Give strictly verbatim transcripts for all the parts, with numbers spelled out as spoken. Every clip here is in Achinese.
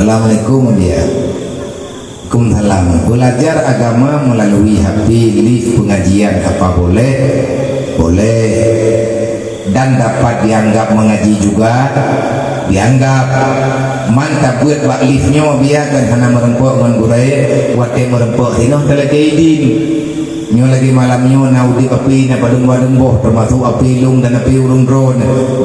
Assalamualaikum, Buya. Waalaikumsalam. Belajar agama melalui H P, live pengajian apa boleh? Boleh. Dan dapat dianggap mengaji juga? Dianggap. Man tabeuet bak live nyoe, Buya, kan hana meureumpok ngon gurée, watée meureumpok singoh talakée idin. Nyoe lagée malam nyoe na udeb api, na padum-padum boh, teumasok api lông dan api ureuëng droe.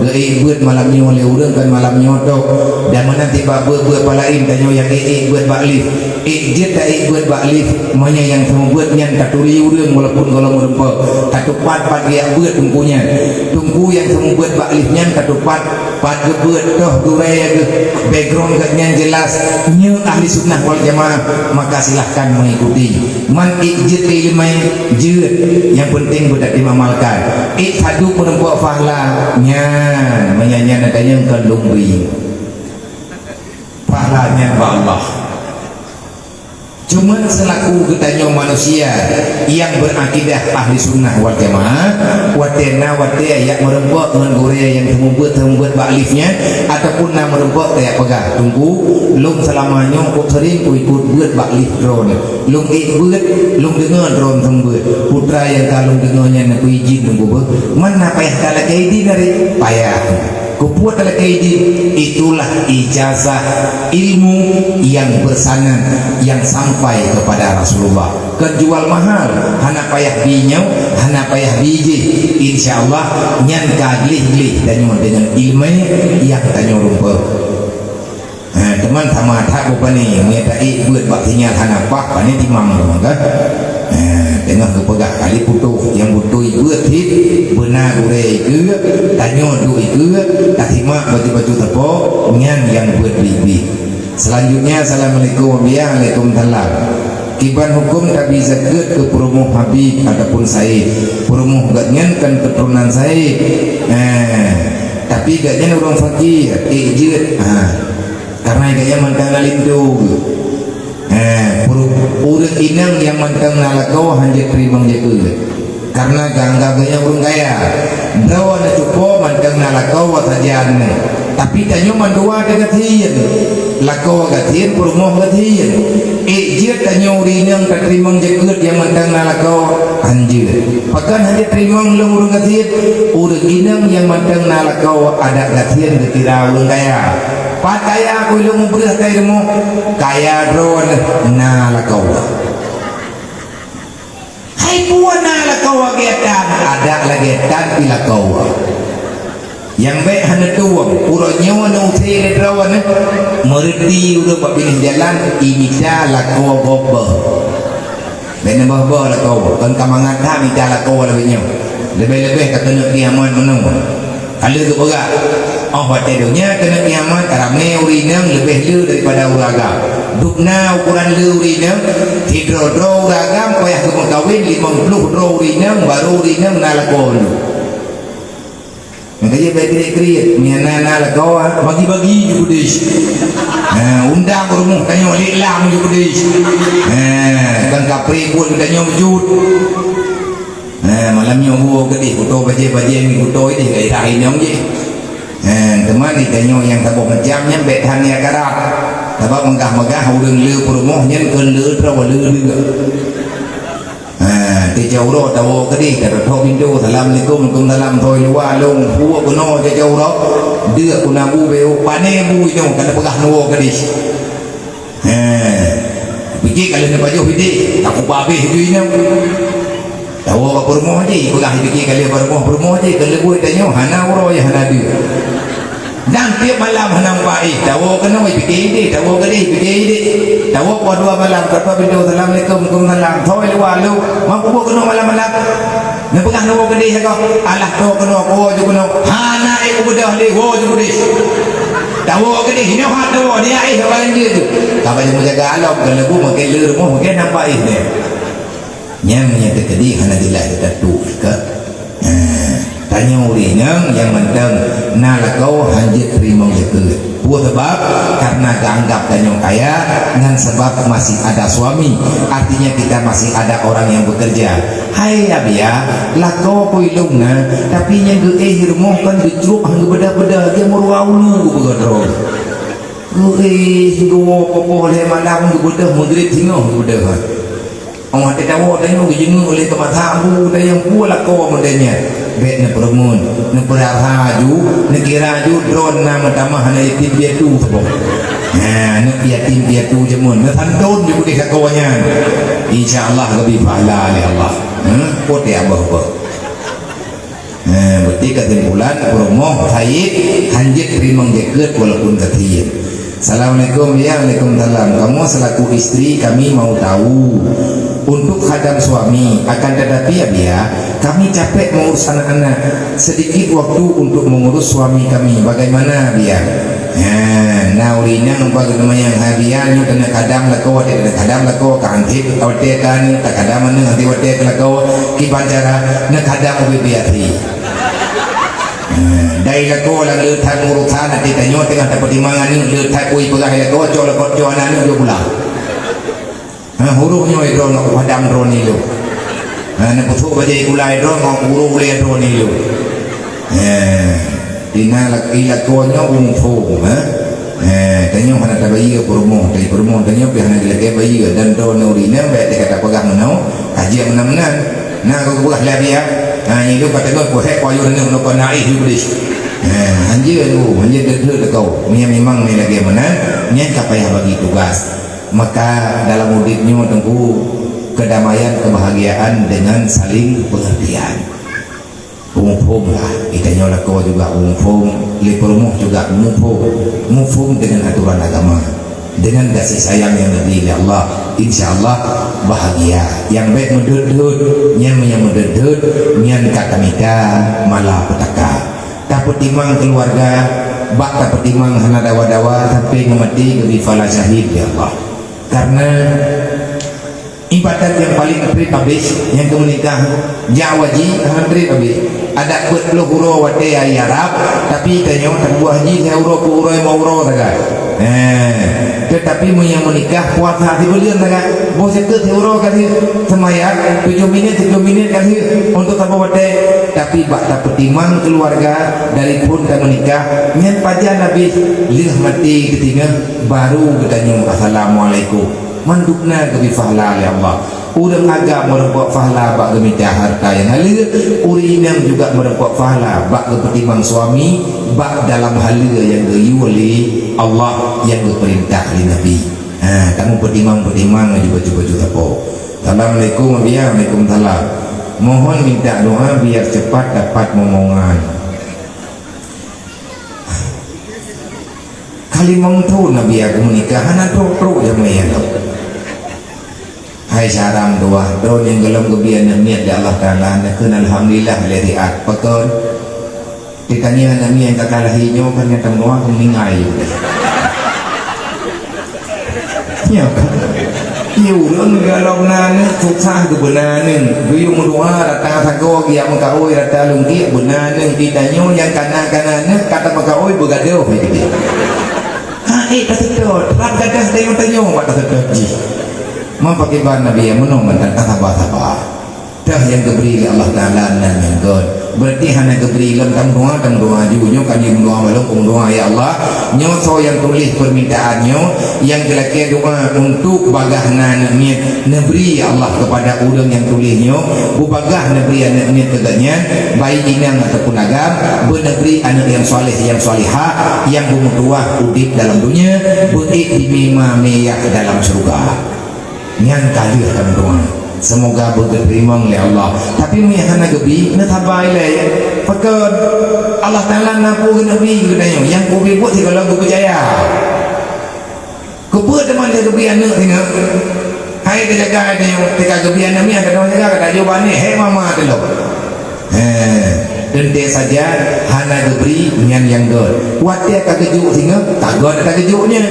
Geuék beuet malam nyoe lé ureuëng, kan malam nyoe tok. Dan meunan tibak beuet-beuet palaén tanyoe nyang ék-ék beuet bak live. Ék jeuet taék beuet bak live, meunyoe nyang seumeubeuet nyan taturi ureuëng walaupun gohlom meureumpok. Tatupat pat geujak beuet teungku nyan. Teungku nyang seumeubeuet bak live nyan tatupat pat geubeuet, toh gurée geuh, background geuh nyan jelas, nyoe ahli sunnah wal jamaah, maka silahkan mengikuti. Man ék jeuet iéleumé, jeuet, nyang peunteng beutatem amalkan. Ék saduek meureumpok pahala, nyan, meunyan nyan na tanyong keu lông bri. Pahala nyan bak Allah. Cuman seulaku geutanyoe manusia nyang beurakidah ahli sunnah wal jamaah, watée na watée jak meureumpok ngon gurée nyang seumeubeuet-seumeubeuet bak live nyan, ataupun na meureumpok tajak peugah, "Teungku, lông seulama nyoe kok sering kuikot beuet bak live droeneuh. Lông ék beuet, lông deungoe droeneuh seumeubeuet. Putra nyang ka lông deungoe nyan neupeuidin Teungku beuh. Man na payah talakée idin?" Payah. Keupeue talakée idin? Itulah ijazah ilmu yang bersanad, yang sampai kepada Rasulullah. Kon jual mahal, hana payah bi nyoe, hana payah bi jih. Insya Allah, nyan ka gleh-gleh tanyoe deungon iéleumé nyang tanyoe rumpok. Ha, teuma sama that bak pane, meunyoe taék beuet bak sinyal hana paih, pane timang teuma kan. Ha, teungoh geupeugah kali putôh, nyang beutôi beuet cit, beuna gurée ikeue, tanyoe duek ikeue, tasimak bacut-bacut sapo, nyan nyang beuet biet-biet. Selanjutnya, assalamualaikum, waalaikumsalam. Kiban huköm tabi zakeuet keu peurumoh Habib ataupun Said? Peurumoh geuhnyan kan keuturonan Said. Ha, tapi geuhnyan ureuëng fakir, ék jeuet. Ha. Karena geuhnyan mantong na linto geuh. Eh, ureuëng inong nyang mantong na lakoe hanjeuet teurimong zakeuet. Karena geuanggab geuhnyan ureuëng kaya. Droeneuh cupo mantong na lakoe sajan. Tapi tanyoe mandua teugasien. Lakoe gasien, peurumoh gasien. Ék jeuet tanyoe ureuëng inong tateurimong zakeuet nyang mantong na lakoe? Hanjeuet. Pakon hanjeuet teurimong lé ureuëng gasien? Ureuëng inong nyang mantong na lakoe adak gasien geukira ureuëng kaya. Pat kaya keu lôn mubreuh kai rumoh, kaya droeneuh na lakoe. Hai peue na lakoe lagée tan, adak lagée tan pih lakoe. Nyang bék hana tueng, uroe nyoe na use lé droeneuh, meureuti ureuëng bak binéh jalan, imita lakoe gob beuh. Bék na beuh-beuh lakoe, kon ka mangat that mita lakoe lagée nyoe. Leubeh-leubeh ka keuneuk kiamat meunoe. Ka lheueh geupeugah, óh watée donya keuneuk kiamat, ramé ureuëng inong leubeh le daripada ureuëng agam. Dubna ukoran le ureuëng inong, sidroe-droe ureuëng agam payah geumeukawen limong ploh droe ureuëng inong, barô ureuëng inong na lakoe le. Nyang ka jeuet bèk kriet-kriet, meunyo na, na lakoe, bagi-bagi ju keudeh. Ha, undang rumoh tanyoe, lé lam ju keudeh. Ha, kon kapré buet geutanyoe beujeuet. Ha, malam nyoe woe keudeh, kuto bajèe-bajèe ngon kuto ideh, gairah inong jih. Ha, teuma di tanyoe nyang saboh macam nyan bèk that niat karab. Sabab meugah-meugah ureueng le peurumoh nyan keu le droe le deuek. Ha, teucok uroe tawoe keudeh, tatôp pintoe, "Assalamualaikum." "Waalaikumsalam." Thoi luwa lôn, puwoe keunoe teucok uroe. Deuek keunan bu beu, pané bu inong, ka neupeugah neuwoe keudeh. He, pike ka lheueh neupajoh ideh, takubah abéh ju inong. Tawoe bak peurumoh jih, peugah pike ka lheueh bak rumoh peurumoh jih, keu leubuet tanyoe, hana uroe, hana deuek. Dan tiep malam hana mupaéh, tawoe keunoe pike ideh, tawoe keudeh pike ideh. Tawoe poh dua malam, ka dua pintoe, "Assalamualaikum." "Waalaikumsalam." Thoi luwa lôn, "Ma puwoe keunoe malam-malam?" Neupeugah neuwoe keudeh, "Alah, toe keunoe, woe ju keunoe." "Hana ék kubeudôh lé, woe ju keudeh." Tawoe keudeh, nyoe hana woe, dia éh orang jeuet tu. Ka banyak menjaga alam, kalau bu makin le rumoh, makin nampak éh dia. Nyang meunyo teukeudi hana jeulaih geutantu ka. Ha, tanyoe ureueng inong nyang mantong na lakoe hanjeuet teurimong zakeuet. Peue sabab? Karena geuanggap tanyoe kaya, ngon sabab masih ada suami. Artinya kita masih ada orang yang bekerja. Hai Abiya, lakoe peue ilong na, tapi nyang geuéh rumoh kon geucrok han geubeudôh-beudôh, dia meuruwa ulu geupeugah droe. Keuéh, sigoe poh-poh lhèe malam geubeudôh, Maghrib singoh geubeudôh. Óh watèe tawoe tanyoe geujeungeuk lé keu masa bu tayang pue lakoe model nyan. Bèk neupeureumeun, neupeurasa ju, neukira ju droeneuh na meutamah aneuk yatim piatu saboh. Nah, aneuk yatim piatu jameun, neusantôn ju keudéh lakoe nyan. Insya Allah geubri pahala lé Allah. Hah? Poh teuh abah-abah. Nah, berarti kesimpulan, peurumoh said hanjeuet teurimong jakeuet walaupun gasien. Assalamualaikum, ya, waalaikumsalam. Kamoe selaku istri, kami mau tahu untuk khadam suami, akan tetapi, ya, Bia, kami capek mengurus anak-anak. Sedikit waktu untuk mengurus suami kami. Bagaimana, Bia? Ha, na ureueng inong bak geuneuk manyang, "Hai Bia, nyoe keuneuk khadam lakoe, watèe keuneuk khadam lakoe, ka hanjeuet, watèe ka nyoe, ka khadam aneuk, hanjeuet watèe keu lakoe, kiban cara neukhadam ubit Bia si." Ha, dari lakoe lam le that urusan, até tanyoe teungoh tapeutimang aneuk, le that kui peugah lakoe, cok lakoe, cok aneuk, jok pulang. Ha, uroe nyoe droeneuh khadam droeneuh ilôn. Ha, neupeusok bajèe gulai droeneuh, uroe ulèe droeneuh ilôn. Ha, di na lak-, di lakoe nyoe muphom, ha. Ha, tanyoe hana tabayeue peurumoh, tapi peurumoh tanyoe pih hana geulakèe bayeue, dan droeneuh ureueng inong bèk teuka tapeugah meunoe, ka jeuet meunan-meunan. Na geupeugah lé Bia, ha, nyoe lôn ka teungoh peuhèk pajoh droeneuh ngon naéh Iblis. Ha, hanjeuet, hanjeuet deuh-deuh lakoe. Meunyo memang meunan lagèe meunan, nyan ka payah bagi tugas. Maka dalam udép nyoe teungku, kedamaian, kebahagiaan dengan saling pengertian. Muphom lah, geutanyoe lakoe juga muphom, lé peurumoh juga muphom, muphom dengan aturan agama, dengan kasih sayang nyang geubri lé Allah, insya Allah bahagia. Nyang bèk meudeuet-deuet, nyan meunyo meudeuet-deuet, nyan ka tamita malapetaka. Tapeutimang keuluwarga, bak tapeutimang hana dawa-dawa, sampoe ngon maté geubri pahala syahid lé Allah. Karena ibadat nyang paleng trép abéh, nyang keu meunikah, jak haji, hana trép abéh. Adak peuet ploh uroe watèe ayah Arab, tapi tanyoe tabuet haji lhèe uroe, peuet uroe, limong uroe sagai. Eh, teutapi meunyo meunikah, puasa sibuleuen sagai. Boh sikeue siuroe ka lheueh, seumayang tujoh minét, tujoh minét ka lheueh, untuk saboh watèe. Tapi bak tapeutimang keuluwarga, dari phon tameunikah, nyan pajan abéh, lheueh maté geutinggai, baru geutanyoe assalamualaikum. Mandum na geubri pahala lé Allah. Ureueng agam meureumpok pahala bak geumita hareuta nyang haleue, ureueng inong juga meureumpok pahala bak geupeutimang suami bak dalam haleue nyang geuyue lé Allah, nyang geupeurintah lé Nabi. Ha, kamoe peutimang-peutimang laju bacut-bacut sapo. Assalamualaikum, Abiya. Waalaikumsalam. Mohon minta doa biar cepat dapat momongan. Ka limong thôn Abiya meunikah, hana trok-trok jamé nyan lom. Hai saram dua, droeneuh nyang gohlom geubri aneuk miet lé Allah Taala, neukheun alhamdulillah lé riat. Pakon? Ditanya aneuk miet nyang ka lahé nyoe, kan nyang teungoh meuninggai. Nyoe kan. Iya, ureueng gohlom na aneuk, susah geubeuna aneuk. Geuyue meudoa rata sagoe, geujak meukaôi rata lungkiek, beuna aneuk. Ditanyoe nyang kana-kana aneuk, ka tameukaôi beugadôh lagèe nyan. Ha, ék taseutôt, rab gadoh tanyoe-tanyoe bak taseutôt jih. Meupakiban Nabi nyang meunoe mantong, tasaba-saba. Teuh nyang geubri lé Allah Taala nan nyang göt. Berarti hana geubri lom tameudoa, tameudoa ju. Nyoe kan meudoa, walong peumeudoa, "Ya Allah, nyoe soe nyang tuléh peurmintaan nyoe, nyang geulakèe doa untuk bagaih na aneuk miet, neubri, ya Allah, keupada ureueng nyang tuléh nyoe, beubagaih neubri aneuk miet keu gobnyan, baik inong ataupun agam, beuneubri aneuk nyang saleh, nyang salihah, nyang beumeutuwah udép dalam donya, beuék dimé ma miyah dalam syeuruga." Nyan ka lheueh tameudoa. Seumoga beugeuteurimong lé Allah. Tapi meunyo hana geubri, neusaba ilèe. Pakon? Allah Taala na peue geuneubri keu geutanyoe, nyang peue buet sigohlom geupeucaya. Keupeue teuma lheueh geubri aneuk singoh? Hai teujaga tanyoe, teuka geubri aneuk miet, ka dong jaga, ka tajôk bak aneuk, hék mama teulông. He, teuntèe saja hana geubri nyan nyang göt. Watèe ka geujok singoh, ka göt ata geujok nyan.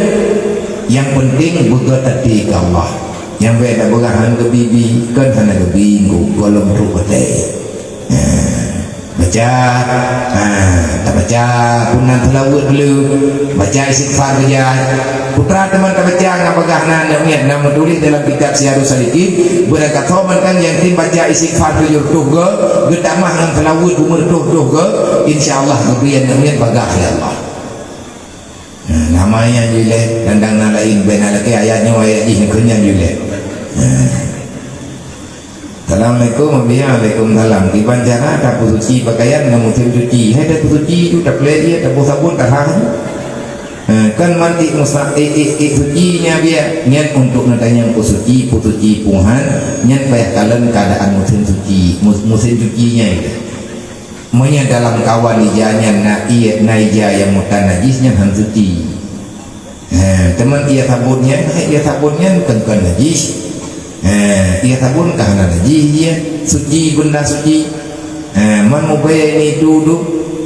Nyang peunteng beugöt até keu Allah. Nyang bèk tapeugah han geubri-bri, kon hana geubri, gohlom trok batèe. He, baca, ha, tabaca peunan seulaweuet dulu, baca istighfar keujai. Peue teuma tabaca nyang bagaih na aneuk miet, na meutuléh dalam kitab Siyarus Salikin, beurangkat soe mantong nyang tem baca istighfar tujoh reutôh go, geutamah ngon seulaweuet bumeureutoh-reutoh go, insya Allah geubri aneuk miet bagaih lé Allah. Nah, na Amai nyan jih lé, dan dang na laén, bèk na lakèe ayat nyoe ayat jih, keu nyan jih lé. Nah. Assalamualaikum, Abi. Waalaikumsalam. Kiban cara tapeusuci pakaian ngon musém suci? Hai tapeusuci tu, taplè ie, taboh sabon, tahah tu. Eh, kan man ék musa-, ék, ék, ék suci nyan biar. Nyan untuk neutanyong peusuci, peusuci puhan, nyan payah kalon keuadaan musém suci, mus-, musém suci nyan. Meunyoe dalam kawan ija nyan na ie, na ija nyang meutan najis, nyan han suci. Eh, teuma ie sabon nyan, hai ie sabon nyan kon, kon najis. Eh, ie sabon ka hana najis ie, suci, beuna suci. Eh, man mubèe ni tu, tu,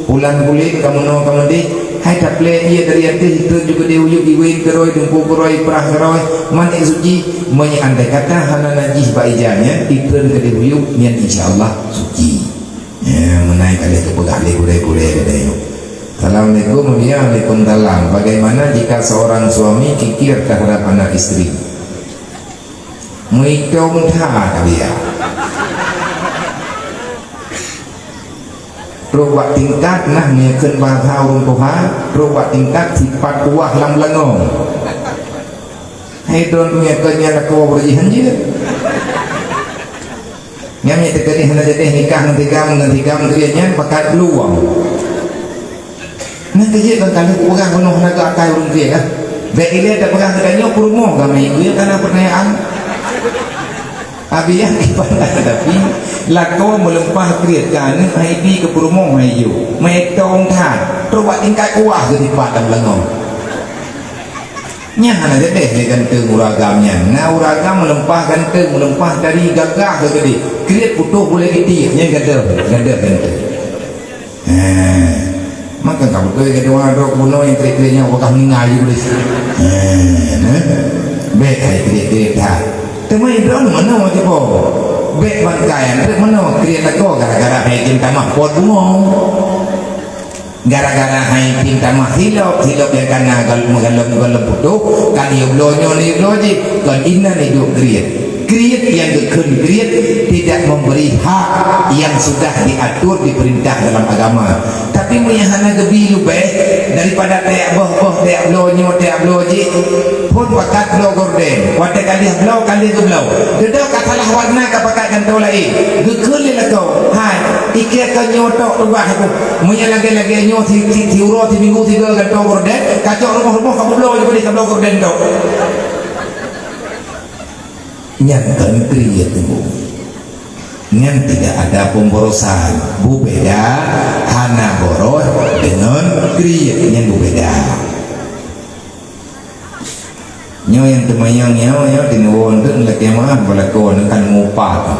pulan-pulen ka meunoe ka meudéh, hai taplè ie dari ateueh, itreun ju keudéh u yup, iwèn keudroe, teungku keudroe, iprah keudroe, man ék suci. Meunyoe andai kata hana najis bak ija nyan, itreun keudéh u yup, nyan insya Allah suci. Ya, meunan ka lheueh geupeugah lé gurèe-gurèe geutanyoe. Assalamualaikum, ya, waalaikumsalam. Bagaimana jika seorang suami kikir terhadap anak istri? Meuitong that dia. Trok bak tingkat nah, meunyoe kheun bahasa ureueng tuha, trok bak tingkat sifat kuah lam beulangong. Hai droeneuh meunyoe kheun nyan lakoe beureujihan jeuet. Nyan nyang teukeudi hana jadeh nikah ngon tigam, ngon tigam keudeh nyan pakat peuluwang. Nyan keuh jeuet ban ka lheueh peugah bunoe hana geuakai ureueng kriet ah. Bèk ilèe tapeugah geutanyoe peurumoh kami, keu kana peutanyaan. Abi yah kipala tapi lakoe meuleumpah kriet ka aneuk hai pi keu peurumoh hai yue. Meutong that, trok bak tingkat kuah geusipat lam langong. Nyan hana jadeh lé ganteng ureueng agam nyan. Na ureueng agam meuleumpah ganteng, meuleumpah dari gagah ke gede. Kriet putôh bulèe gitiek, nyan gadoh, gadoh ganteng. Heh. Maka ka beutôi gadoh droe bunoe nyang kriet-kriet nyan bagaih meuninggai jih boleh. Heh, nah. Bèk hai kriet-kriet that. Teuma idon meunoe jipo. Bèk bangkai, treuk meunoe kriet lakoe gara-gara hai tim tamah pot bungoe. Gara-gara hai tim tamah silop, silop nyang kana gal-, meugalom-galom putôh, ka lheueh bloe nyoe, lheueh bloe jih, kon inan iduek kriet. Kriet nyang geukheun kriet tidak memberi hak yang sudah diatur, diperintah dalam agama. Tapi meunyo hana geubi leubeh daripada tajak boh-boh, tajak bloe nyoe, tajak bloe jih, phon pakat bloe gorden. Watèe ka lheueh bloe, ka lheueh geubloe. Dudoe ka salah warna ka pakat gantoe laén. Geukheun lé lakoe, "Hai, ikèe keu nyoe tok tugaih ku." Meunyo lagèe-lagèe nyoe si, si, siuroe, siminggu, sigoe gantoe gorden, kacok rumoh-rumoh ka peubloe, jadi ka bloe gorden tok. Nyan kon kriet teungku. Nyan tidak ada pemborosan. Bubeda hana boros deungon kriet, nyan bubeda. Nyoe nyang teumanyong nyoe, nyoe tinuwoe eunteuk lakèe meu'ah bak lakoe neuh kan mupah.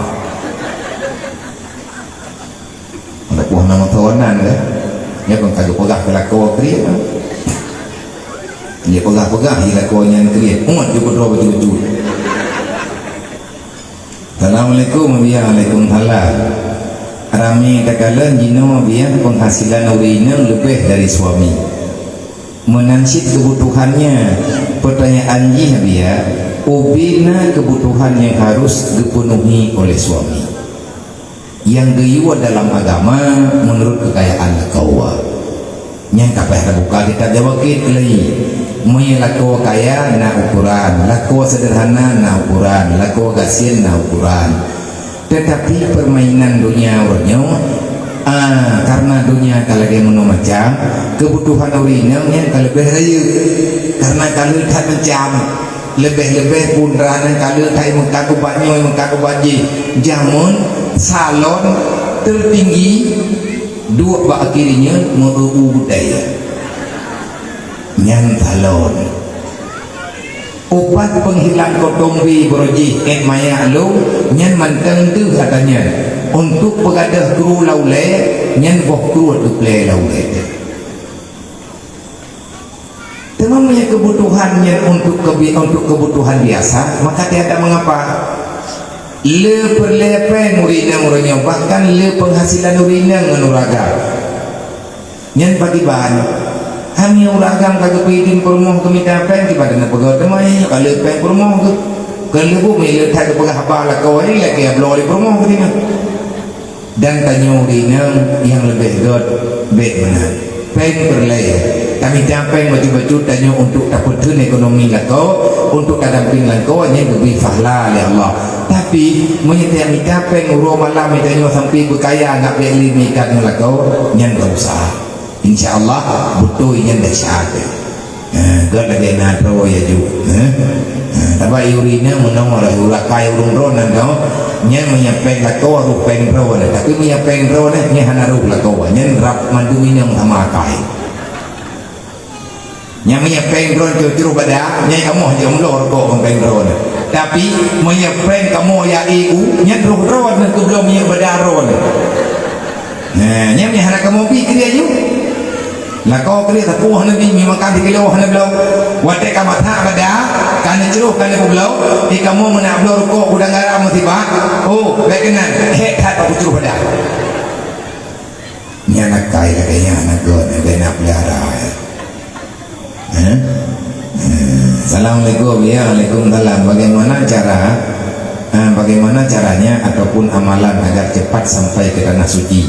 Lakoe na meutonan ka. Nyoe kan ka geupeugah keu lakoe kriet. Dia peugah-peugah di lakoe nyan kriet. Umat jeuet keudroe bacut-bacut. Assalamualaikum, Abiya. Waalaikumsalam. Ramé takalon jinoe, Abiya, penghasilan ureueng inong leubeh dari suami. Meunan cit keubutuhannya. Peutanyaan jih, Abiya, ubé na keubutuhan nyang harus geupenuhi oleh suami. Nyang geuyue dalam agama meunurot keukayaan lakoe. Nyan ka payah tabuka kitab Jawakit lé. Meunyoe lakoe kaya na ukuran, lakoe seudeurhana na ukuran, lakoe gasien na ukuran. Teutapi peurmainan donya uroe nyoe, ah, kareuna donya ka lagèe meunoe macam, keubutuhan ureueng inong nyan ka leubeh rayeuk, kareuna ka le that macam. Leubeh-leubeh pundra nyang ka le that meukat ubat nyoe, meukat ubat jih. Jameun salon teutinggi duek bak akhé nyoe meu-eu gudai. Nyan salon. Ubat penghilang kotombi beureuh jih ét maya lôn, nyan mantong deuh ata nyan. Untuk peugadôh kru lam ulèe, nyan boh kru teuplè lam ulèe. Teuma meunyoe keubutuhan nyan untuk keubi-, untuk keubutuhan biasa, maka tiada mengapa. Le peureulèe pèng ureueng inong uroe nyoe, bahkan le penghasilan ureueng inong ngon ureueng agam. Nyan pakriban? Hana ureueng agam ka geupeuidin peurumoh geumita pèng, kiban na peugah teuma nyoe ka le pèng peurumoh geuh. Kon leubu meuleueh that geupeugah haba lakoe nyan lagèe bloe lé peurumoh geuh nyoe. Dan tanyoe ureueng inong nyang leubeh göt bèk meunan. Pèng peureulèe, Mita péng bacut-bacut tanyoe untuk tapeutheun ekonomi lakoe, untuk tadampéng lakoe, nyan geubri pahala lé Allah. Tapi, meunyoe tajak mita péng uroe malam tanyoe sampai beukaya ngat bèk lé mita ngon lakoe, nyan gak usah. Insya Allah, beutôi nyan desya teuh. Ha, gèt lagèe na droe ya ju. Ha? Ha, tabak yuri na meunoe lah, yuri akai ureueng droe nan tau. Nyan meunyoe péng lakoe, roh péng droe na. Tapi meunyoe péng droe na, nyan hana roh lakoe. Nyan rab mandum inong sama akai. Nyan meunyoe péng droe cruh-cruh bada, nyan kamoe jeuet bloe rukok ngon péng droe na. Tapi, meunyoe péng kamoe ya i u, nyan roh droe na keu bloe minyeuk bada droe na. Ha, nyan meunyoe hana kamoe bi keu dia ju. Lakoe keu dia sapeue hana bi, mi makan sikilo hana bloe. Watèe ka masak bada, ka neucroh, ka neupubloe, di kamoe meunak bloe rukok udang garam meusiba. Oh, bèk keunan, hék that bak kucroh bada. Nyan akai lagèe nyan aneuk geuh, bèk na peulihara, ya. Eh? Eh, Assalamualaikum. Ya, waalaikumsalam. Bagaimana cara, eh, bagaimana caranya ataupun amalan agar cepat sampai ke tanah suci?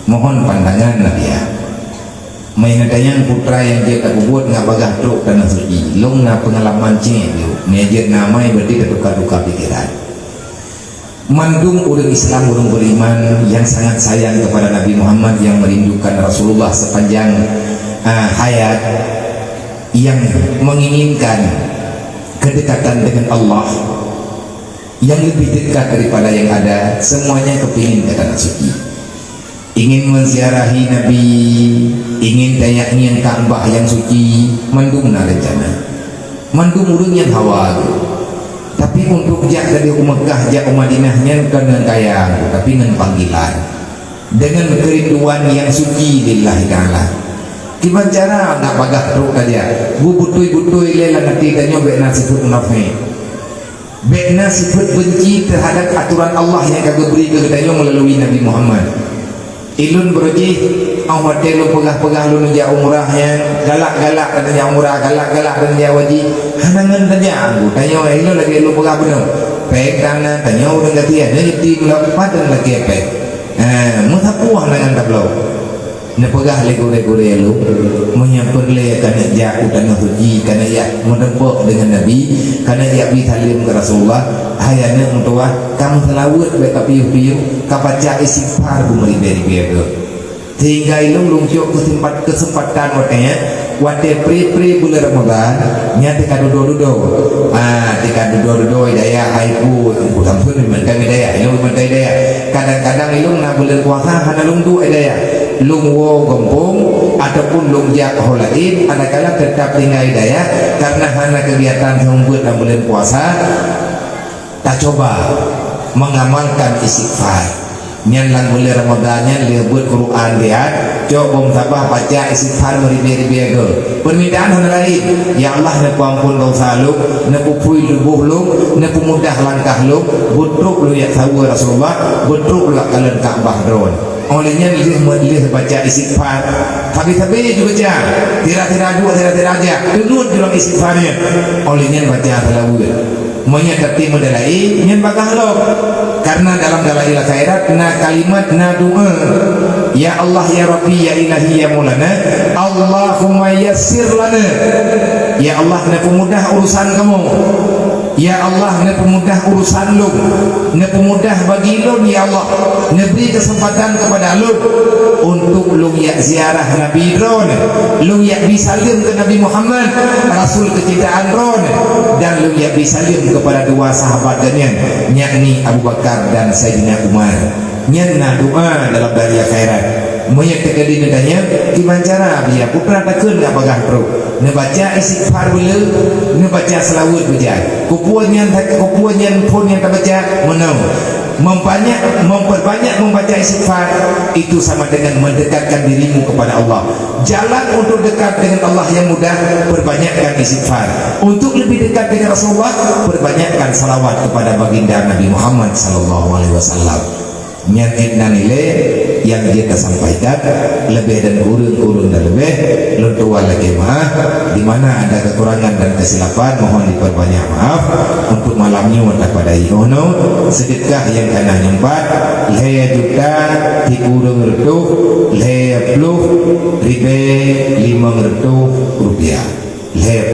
Mohon pandangan, Nadia. Meunan tanyong putra nyang jeuet tapeubuet ngat bagaih trok tanah suci. Lôn na peungalaman cit, meunyoe jeuet na amai berarti tatuka-tuka pikiran. Mandum ureueng Islam, ureueng beriman yang sangat sayang kepada Nabi Muhammad, yang merindukan Rasulullah sepanjang, ah, hayat, yang menginginkan kedekatan dengan Allah yang lebih dekat daripada yang ada, semuanya kepingin ke tanah suci. Ingin menziarahi Nabi, ingin tajak ngieng Ka'bah nyang suci, mandum na rencana. Mandum ureueng nyan hawa geuh. Tapi untuk jak keudeh u Meukah, jak u Madinah nyan kon ngon kaya geuh, tapi ngon panggilan. Dengan kerinduan yang suci lillahi ta'ala. Kiban cara ngat bagaih trok tajak, beubeutôi-beutôi lé lam até tanyoe bèk na sifeuet munafék. Bèk na sifeuet benci teuhadab atoran Allah nyang ka geubri keu geutanyoe meulalui Nabi Muhammad. Ilôn baroe jih, 'oh watèe lôn peugah-peugah lôn jak umrah nyan, galak-galak lôn jak umrah, galak-galak lôn jak haji, hana ngon tajak. Tanyoe ilôn lagèe lôn peugah bunoe. Péng ka na, tanyoe ureueng gaki, na yatim lom, padum lakèe péng. Ha, meusapeue hana ngon tabloe. Neupeugah lé gurèe-gurèe lôn, meunyoe peureulèe keuneuk jak u tanoh suci, keuneuk jak meureumpok deungon Nabi, keuneuk jak bi saleuem keu Rasulullah, hai aneuk meutuwah, ka meuseulaweuet bèk ka piôh-piôh, ka baca istighfar beumeuribèe-ribèe geuh. Sehingga ilôn lôn cok keuseumpat-, keuseumpatan watèe nyan, watèe pre-pre buleuen Ramadhan, nyan teuka dudoe-dudoe. Ah, teuka dudoe-dudoe i dayah, hai pu, pu sampun mantong i dayah, ilôn mantong i dayah. Kadang-kadang ilôn na buleuen puasa hana lôn duek i dayah. Lôn woe gampông ataupun lôn jak ho laén, adakala teutap tinggai i dayah karena hana keugiatan seumeubeuet lam buleuen puasa. Tacoba mengamalkan istighfar. Nyan lam buleuen Ramadhan nyan lheueh beuet Quran rhot, cok bom sabah baca istighfar meuribèe-ribèe geuh. Peurmintaan hana laén, "Ya Allah, neupeuamphon desya lôn, neupeuphui tuboh lôn, neupeumudah langkah lôn, beutrok lôn jak saweue Rasulullah, beutrok lôn jak kalon Ka'bah Droeneuh." Óh lheueh nyan lheueh meu-, lheueh baca istighfar, sabe-sabe jibaca, sira-sira duek, sira-sira jak, teungeut jurông istighfar nyan. Óh lheueh nyan baca seulaweuet. Meunyoe tatem meudalai, nyan bagaih lom. Karena dalam Dalail Khairat na kalimat, na doa, "Ya Allah, ya Rabbi, ya Ilahi, ya Maulana, Allahumma yassir lana." Ya Allah, neupeumudah urusan kamoe. Ya Allah, neupeumudah urusan lôn. Neupeumudah bagi lôn, ya Allah. Neubri keuseumpatan keupada lôn untuk lôn jak ziarah Nabi Droeneuh, lôn jak bi saleuem keu Nabi Muhammad, Rasul keucintaan Droeneuh, dan lôn jak bi saleuem keupada dua sahabat geuh nyan, yakni Abu Bakar dan Saidina Umar. Nyan na doa dalam Dalail Khairat. Meunyoe teukeudi neutanyong, "Kiban cara, Buya, peue takheun ngat bagaih trok?" Neubaca istighfar beuleu, neubaca seulaweuet beujai. Keupeue nyan, keupeue nyan phon nyang tabaca? Meunoe. Membanyak, memperbanyak membaca istighfar, itu sama dengan mendekatkan dirimu kepada Allah. Jalan untuk dekat dengan Allah yang mudah, perbanyakkan istighfar. Untuk lebih dekat dengan Rasulullah, perbanyakkan salawat kepada baginda Nabi Muhammad sallallahu alaihi wasallam. Nyan cit nan ilée nyang jeuet tasampaikan, leubeh dan kureueng-kureueng dan leubeh, lôn tuan lakée meu'ah. Di mana ada kekurangan dan kesilapan, mohon diperbanyak maaf. Untuk malam nyoe tapadai 'oh noe, seudeukah nyang ka na nyang pat, lhée juta sikureueng reutôh lhée ploh ribée limong reutôh rupiah. Lhée